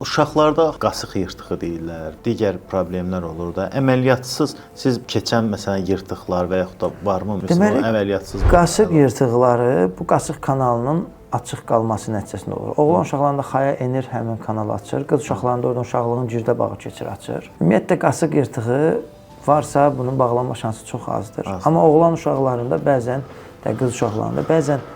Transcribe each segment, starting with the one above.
Uşaqlarda qasıq yırtığı deyirlər, digər problemlər olur da. Əməliyyatsız siz keçən məsələn yırtıqlar və yaxud da varmı məsələn Deməli, əməliyyatsız qasıq yırtıqları bu qasıq kanalının açıq qalması nəticəsində olur. Oğlan uşaqlarında xaya enir, həmin kanal açır. Qız uşaqlarında oradan uşaqlığın girdə bağı keçir, açır. Ümumiyyətlə qasıq yırtığı varsa bunun bağlanma şansı çox azdır. Amma oğlan uşaqlarında bəzən də qız uşaqlarında bəzən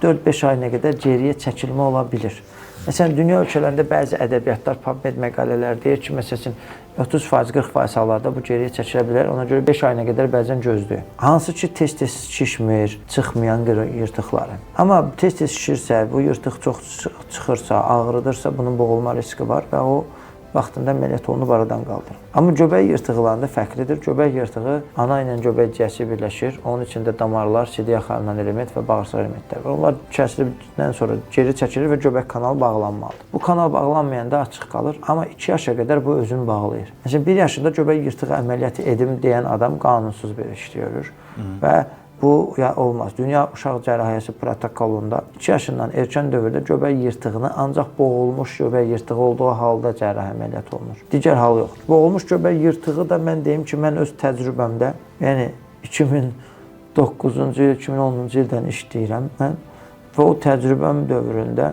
4-5 ayına qədər geriyə çəkilmə ola bilir. Məsələn, dünya ölkələrində bəzi ədəbiyyatlar, PubMed məqalələri deyir ki, məsəl üçün 30%, 40% hallarda bu geriyə çəkilə bilər. Ona görə 5 ayına qədər bəzən gözləyir. Hansı ki tez-tez şişmir, çıxmayan yırtıqları. Amma tez-tez şişirsə, bu yırtıq çox çıxırsa, ağrıdırsa bunun boğulma riski var və o vaxtında əməliyyat olunub aradan qaldırır. Amma göbək yırtıqlarında fərqlidir. Göbək yırtığı ana ilə göbək ciyəsi birləşir. Onun içində damarlar, sidik axarından element və bağırsaq elementləri var. Onlar kəsildikdən sonra geri çəkilir və göbək kanalı bağlanmalıdır. Bu kanal bağlanmayanda açıq qalır, amma 2 yaşa qədər bu özünü bağlayır. Məsələn, 1 yaşında göbək yırtığı əməliyyatı edim deyən adam qanunsuz bir iş görür və bu ya olmaz. Dünya uşaq cərrahiyyəsi protokolunda 2 yaşından erkən dövrdə göbək yırtığını ancaq boğulmuş göbək yırtığı olduğu halda cərrahi əməliyyat olunur. Digər hal yoxdur. Boğulmuş göbək yırtığı da mən deyim ki, mən öz təcrübəmdə, yəni 2009-cu il, 2010-cu ildən işləyirəm mən və o təcrübəm dövründə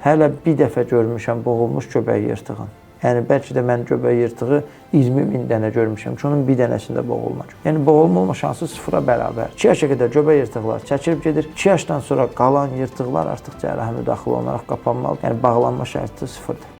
hələ bir dəfə görmüşəm boğulmuş göbək yırtığını. Yəni bəlkə də mən göbək yırtığı 20 min dənə görmüşəm ki, onun bir dənəsində boğulma. Yəni boğulma olma şansı sıfıra bərabər. 2 yaşa qədər göbək yırtıqlar çəkilib gedir. 2 yaşdan sonra qalan yırtıqlar artıq cərrahi müdaxilə olunaraq qapanmalıdır. Yəni bağlanma şərti sıfırdır.